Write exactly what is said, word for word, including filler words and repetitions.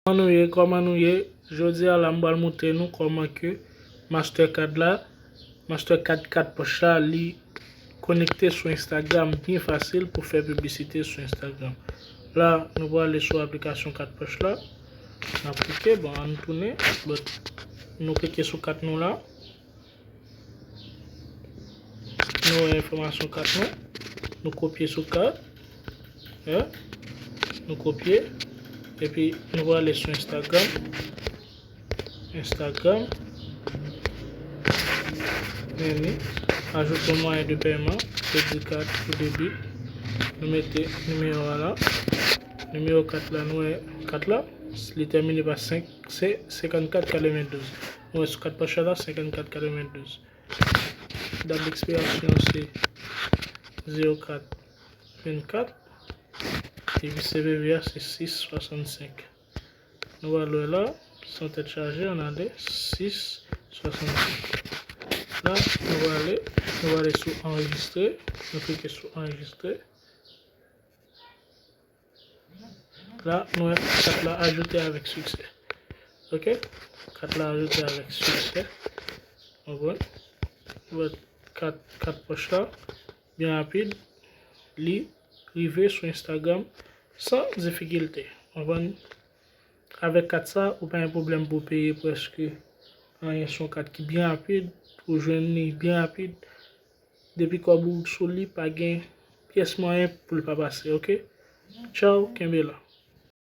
Kòman nou ye? Kòman nou ye? Jodi a la, m pral montre nou kòman ke Mastercard la, Mastercard kat pòch la, li konekte sou Instagram byen fasil pou fè piblisite sou Instagram. La, nou prale sou aplikasyon kat pòch la. N ap klike, bon, ann tounen. But, nou klike sou kat nou la. Nou wè enfòmasyon kat nou. Nou kopye sou kat. Hein? Nou kopye. Epi nou prale sou Instagram. Instagram. Men ni. Ajoute yon mwayen de pèman, kredi kat ou debi. Nou mete nimewo a la. Nimewo kat la, nou wè kat la, li tèmine pa senk, se senkannkat katrevendouz. Nou wè sou kat pòch la, senkannkat katrevendouz. Dat dekspirasyon se zewo kat vennkat. Epi C V V a se sis swasannsenk. Nou va lwe la, san tèt chaje, ann ale, sis swasannsenk. La, nou va ale, nou va ale sou anrejistre, nou klike sou anrejistre. La, nou wè kat la ajoute avèk siksè. Ok? Kat la ajoute avèk siksè. Konprann? Wè kat, kat pòch la, byen rapid, li rive sou Instagram san difikilte. Konprann? Avèk kat sa, ou pa gen pwoblèm pou peye prèske anyen. Se yon kat ki byen rapid, ou jwenn li byen rapid. Depi kòb ou sou li, pa gen pyès mwayen pou l pa pase, ok? Tchaw, kenbe la.